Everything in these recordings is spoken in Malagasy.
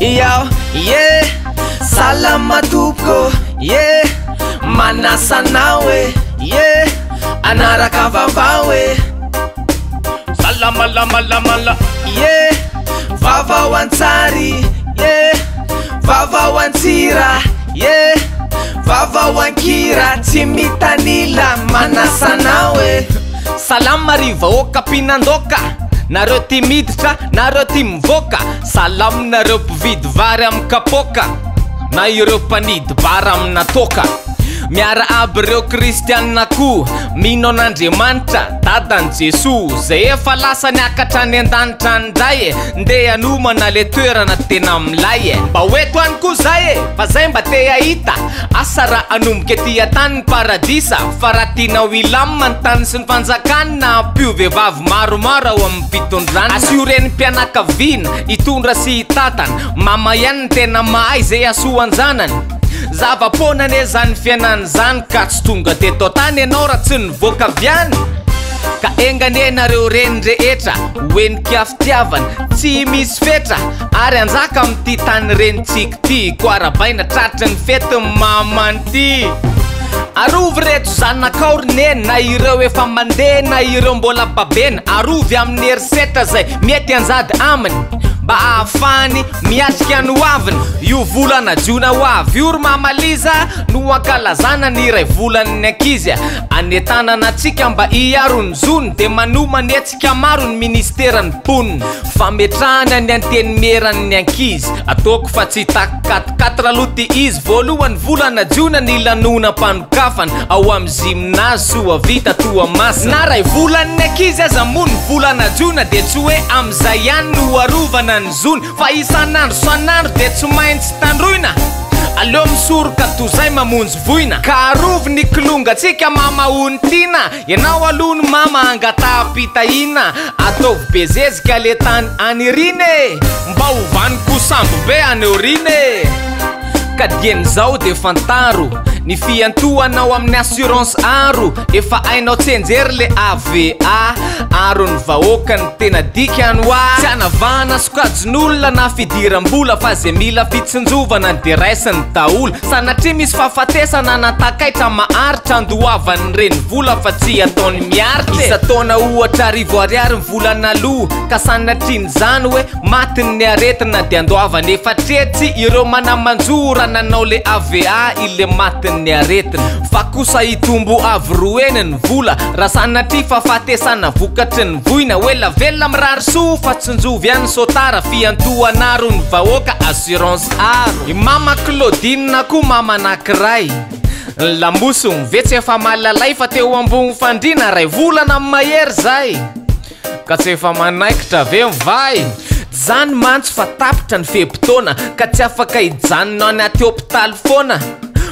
Yo, yeah, salama tompoko, yeah, manasa anao e, yeah, anaraka vaovao e. Salama lama lama la, yeah, vaovao an-tsary, yeah, vaovao an-tsira, yeah, vaovao an-kira, tsy mitanila, manasa anao e. Salama ry vahoaka mpihinandoaka, nareo tia miditra, nareo tia mivoaka, salama nareo mpividy vary amin'ny kapoaka, na ireo mpanidy bara amina toaka. Miarahaba ireo kristianina koa, mino an'Andriamanitra, dadan'i Jesoa, zay efa lasa niakatra any an-danitra any ndray e, ndeha hanomana le toerana tena milay e. Mba ho eto any koa zay e, fa zay mba te hahita. Asa raha hanomboka ety an-tany ny paradisa Fa raha tianao hilamina ny tany sy ny fanjakana Na ampio vehivavy maromaro ao amin'ny fitondrana Asio renim-pianakaviana hitondra sy hitantana Mama ihany no tena mahay izay hahasoa an-janany Zava-poana anie izany fiainana izany Ka tsy tonga teto an-tany ianao raha tsy nivoaka avy any Ka enga anie nareo reny rehetra ho henika fitiavana tsy misy fetra Ary hanjaka amin'ity tany renintsika Ty ko arabaina tratry ny fetin'ny maman ty. Arovy reto zanakao ry neny na ireo efa mandeha na ireo mbola babena arovy amin'ny herisetra zay mety anjady aminy mba ahafahany miatrika ny hoaviny. Io volana jiona ho avy io ry mama Liza no ankalazana ny iray volan'ny ankizy anentanana antsika mba hiaro ny zony de manomana hetsika Ka maro ny ministeran'ny mponina. Fametrahana ny antenimieran'ny ankizy. Ataoko fa tsy tac quatre quatre aloha ty izy. Voalohany volana jiona ny lanonam-panokafana ao amin'ny gymnase Soavita Toamasina. Na ray volan'ny ankizy aza moa ny volana jiona dia tsy hoe amin'izay ihany no arovana ny zony fa isan'andro san'andro dia tsy maintsy tandroina. Aleo misoroka toy izay mamonjy voina. Ka arovy ny kilongantsika mama Onitiana. Ianao aloha no mama angataham-pitahiana Ataovy be zezika le tany anirina e Mba ho vaniko sambo be any aoriana e Ka dieny zao de fantaro Ny fiantohanao amin'ny assurance aro Efa hainao tsianjery le AVA Aro ny vahoaka ny tena dikany hoa Tsy anavahana sokajin'olona na fidiram-bola Fa ze mila fitsinjovana de raisiny daholo Sanatria misy fahafatesana na takaitra maharitra andoavan'ny renivola fa tsy ataony miaritra e! Isan-taona ohatra arivo ariary ny vola naloa ka sanatrian'izany hoe matin'ny aretina dia andoavana efatretsy ireo mana-manjo raha nanao le AVA ile matin'ny aretina fa kosa hitombo avo roa heny ny vola raha sanatria fahafatesana vokatry ny voina hoe lavelona mirary soa fa tsinjovy ihany sao tara fiantohana aro ny vahoaka assurance Aro. I mama Claudine koa mama anakiray. Ny lamosiny ve tsy efa malalay fa teo ambony fandriana ray volana mahery zay. Ka tsy efa manaikitra ve ny vay? Zany mantsy fa tapitra ny fe-potoana ka tsy afaka hijanona anaty hopitaly foana.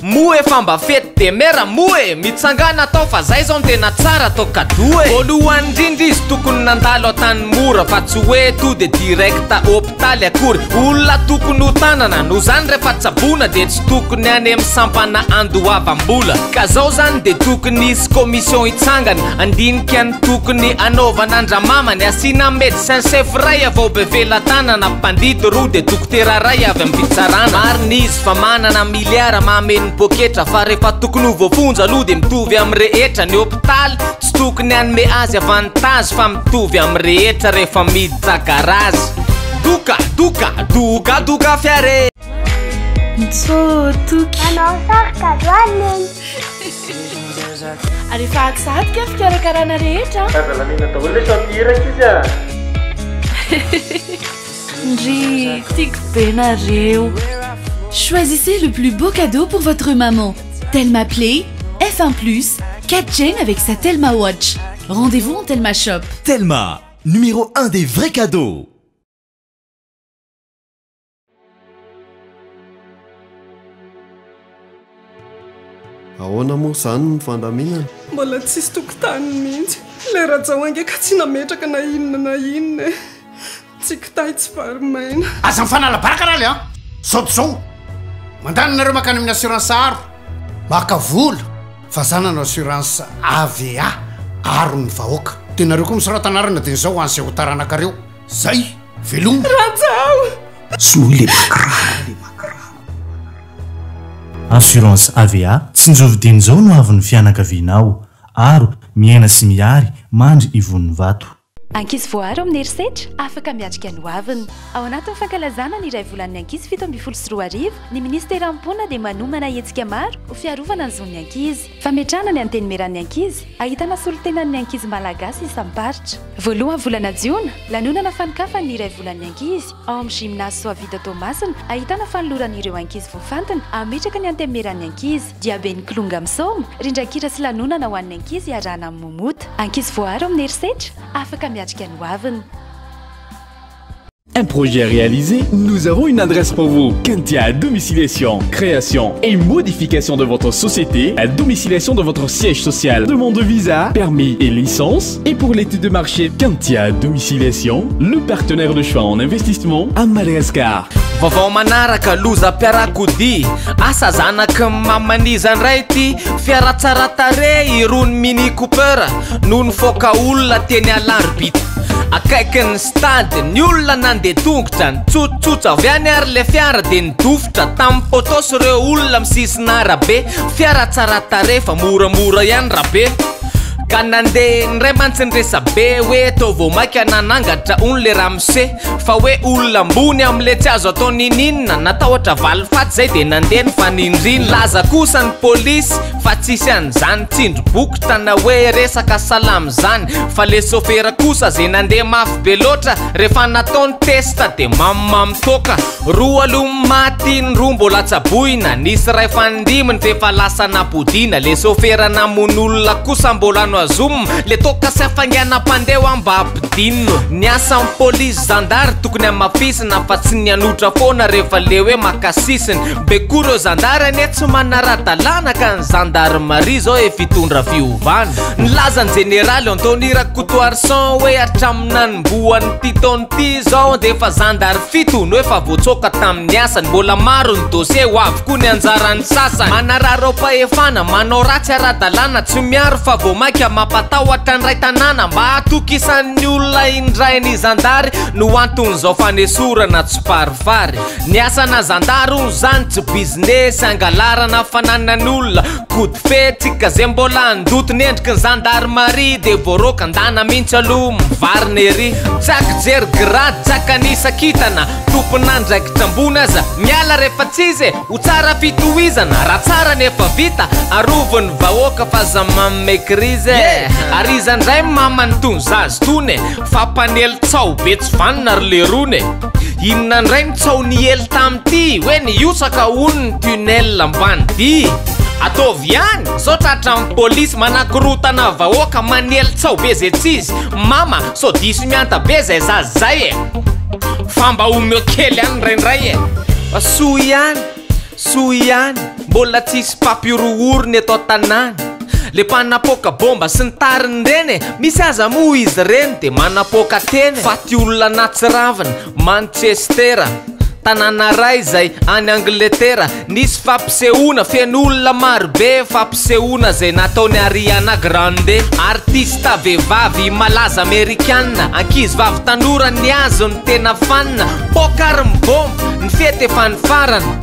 Moa efa mba fety de mera moa e! Mitsangana atao fa zay zao no tena tsara atao cadeau e! Voalohany indrindra izy tokony nandalo Antanimora fa tsy hoe to de direct hopitaly akory. Olona tokony ho tanana noho zany refa tsaboina de tsy tokony any amin'ny sampana andoavam-bola. Ka zao zany de tokony hisy commission hitsangana handinika ny tokony hanaovana andramamany, asiana medecin chef ray avy ao Befelatanana, mpandidy roa de dokotera ray avy amin'ny fitsarana. Marina izy fa manana milliard mameno ny poketra fa rehefa tokony ho voafonja aloha dia mitovy amin'ny rehetra ny hopitaly tsy tokony hanome azy avantage fa mitovy amin'ny rehetra rehefa miditra garage doka doka doka doka fiara e. Nitsotoky. Manao sary cadeau an'i Neny. Ary efa ato sahady kay fikarakarana rehetra an. Aza lamina daholo le sao mihiraka izy a. Ndry, tiako be nareo. Choisissez le plus beau cadeau pour votre maman. Telma Play, F1+, 4 chaînes avec sa Telma Watch. Rendez-vous en Telma Shop. Telma, numéro 1 des vrais cadeaux. Ahoana moa izany ny fandaminana? Mbola tsisy tokotaniny mihitsy. Ilay Rajao ange ka tsy nametraka na inona na inona e. Tsy kitay tsy vary maina. Aza mifanala baraka raly a! Zao dia zao! Mandany nareo mankany amin'ny assurance aro maka vola fa za nanao assurance AVA aro ny vahoaka. Dia nareo koa misorata anarana dia zao ho an'izay ho taranakareo. Zay! Veloma! Rajao! Soloy le bakiraro. Assurance AVA, tsinjovy dieny izao no avin'ny fianakavianao. Aro, miaina sy mihary, mandry ivon'ny vato. Ankizy voaaro amin'ny herisetra, afaka miatrika ny hoaviny. Ao anatin'ny fankalazana ny iray volan'ny ankizy 2017, ny Minisiteran'ny Mponina dia manomana hetsika maro ho fiarovana ny zon'ny ankizy. Fametrahana ny Antenimieran'ny ankizy, ahitana solontenan'ny ankizy malagasy isam-paritra. Voalohan'ny volana jiona, lanonana fanokafana ny iray volan'ny ankizy, ao amin'ny Gymnase Soavita Toamasina, ahitana fanolorana ireo ankizy voafantina hametraka ny Antenimieran'ny ankizy. Diaben'ny Kilonga Misaoma, rindran-kira sy lanonana ho an'ny ankizy iarahana amin'ny Momota. Ankizy voaaro amin'ny herisetra, afaka miatrika ny hoaviny. Un projet réalisé, nous avons une adresse pour vous. Kentia Domiciliation, création et modification de votre société, à domiciliation de votre siège social, demande de visa, permis et licence. Et pour l'étude de marché, Kentia Domiciliation, le partenaire de choix en investissement à Madagascar. Vaovao manaraka, lozam-piarakodia, asa zanaky ny maman'iza indray ity fiara tsara tarehy irony Mini Cooper no nifoaka olona teny Alarobia akaikin'ny stade, ny olona nandeha tongotra nitsotsotra avy any ary le fiara dia nidofotra tamin'ny poteau sy ireo olona misisin'arabe, fiara tsara tarehy fa moramora ihany rabe. Ka nandeha indray mantsy ny resabe hoe toa vao maika nanangatra hono le ramose Fa hoe olona ambony amle tsy azo atao nininona Natahotra valifaty zay de nandeha ny fanindrina Nilaza kosa ny polisy fa tsisy an'izany tsindry bokotra na hoe resaka salama zany Fa le sofera kosa ze nandeha mafy be loatra rehefa natao ny test de mamomamo toaka Roa aloha maty ny roa mbola tsaboina Nisy ray fanindiminy f'efa lasa nampodiana Le sofera namono olona kosa mbola nohazomina Le toaka sy hafainganam-pandeha hoa mba ampidinina Ny asan'ny polisy zandary tokony hamafisina fa tsy ny hanotra foana rehefa le hoe maka sisiny Be koa reo zandary anie tsy manara-dalàna ka ny zandarmaria zao efa hitondra fiovana Nilaza ny jeneraly Anthony Rakotoarison hoe hatramin'ny nanombohan'ity taona ity izao dia efa zandary fito no efa voatsoaka tamin'ny asany Mbola maro ny dossier ho avy koa ny anjaran'ny sasany Manararaom-pahefana, manao ratsy ara-dalàna Tsy miaro fa vao mainka mampatahotra ny ray tanàna Mba hatokisan'ny olona indray ny zandary no anton'izao fanesorana tsiparifary Ny asana zandary hono zany tsy business angalarana fananan'olona Coup de feu tsika ze mbola handoto ny endriky ny zandarimaria de voaroaka andana mintsy aloha mivarina ery Tsy akijery grade tsy akanisa kintana tompon'andraikitra ambony aza miala rehefa tsy izy e Ho tsara fitohizana raha tsara ny efa vita arovy ny vahoaka fa aza manome crise e Ary iza ndray mamany tony zaza tony e Fa mpanely tsaho be tsy vanona ry lerony e Inona ndray ny tsaho niely tamin'ity hoe nihotsaka hono ny tunnel ambany dia Ataovy ihany sao tratran'ny polisy manakorotana vahoaka manely tsaho be zay tsy izy Mama sao diso mihanta be zay zaza zay e Fa mba omeo kely ihany indraindray e Soa ihany, soa ihany, mbola tsisy mpampihorohoro ny eto an-tanàna Le mpanapoaka bomba sy ny tariny ireny e, misy aza moa izy ireny de manapoaka tena e Faty olona natsiravina, Manchester, tanàna iray izay any Angletera Nisy fampisehoana feno olona marobe, fampisehoana izay nataon'i Ariana Grande, artista vehivavy malaza amerikana, ankizivavy tanora nihazo ny tena fan, poaka ary ny bomba, ny fety efa nifarana,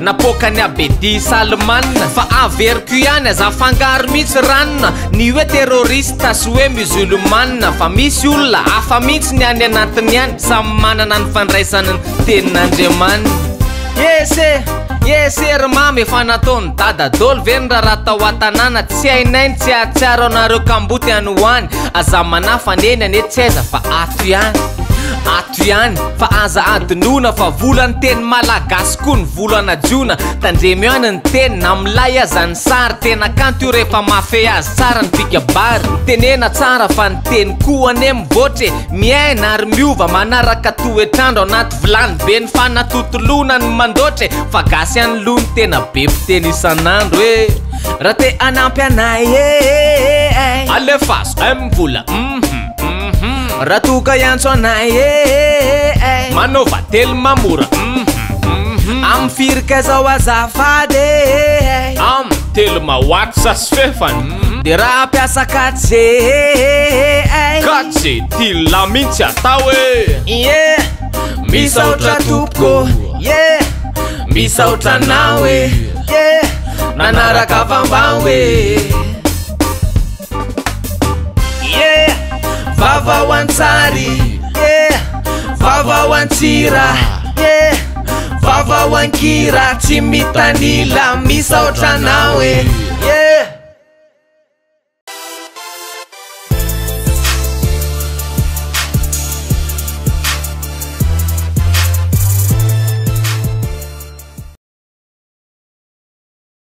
napoakan'i Abedi Salman, fa averiko ihany aza afangaro mihitsy ranona ny hoe terroriste sy hoe musulman, fa misy olona hafa mihitsy ny any anatiny any, samy manana ny fandraisany ny tenin'Andriamaniny. Yes e! Yes e ry mamy efa nataon'i dada dôly ve ny raharaha tao an-tanàna tsy hainay ny tsy hahatsiaro anareo kamboty any ho any aza manahy fa neny anie tsy aiza fa ato ihany ato ihany fa aza adinoina fa volan'ny teny malagasy koa ny volana jiona tandremo ihany ny teny na milay aza ny sary tena kanto io rehefa mahafehy azy tsara ny fikabary tenena tsara fa ny teny koa anie mivoatra e miaina ary miova manaraka toetr'andro anaty Vilany be ny fanatontoloana ny mandoatra e Fa gasy any loha ny tena be mpiteny isan'andro e Raha te hanampy anay e Alefaso MVola mhm mhm Raha toa ka hiantso anay e Manaova telma mora mhm mhm Amin'ny firy kay zao azafady e Amin'ny telma watsa sy fefany De raha hampiasa 4G 4G ty la mintsy atao e Ie. Misaotra tompoko, yeah. Misaotra anao e, yeah. Nanaraka vaovao e, yeah. Vaovao an-tsary, yeah. Vaovao an-tsira, yeah. Vaovao an-kira, tsy mitanila. Misaotra anao e, yeah.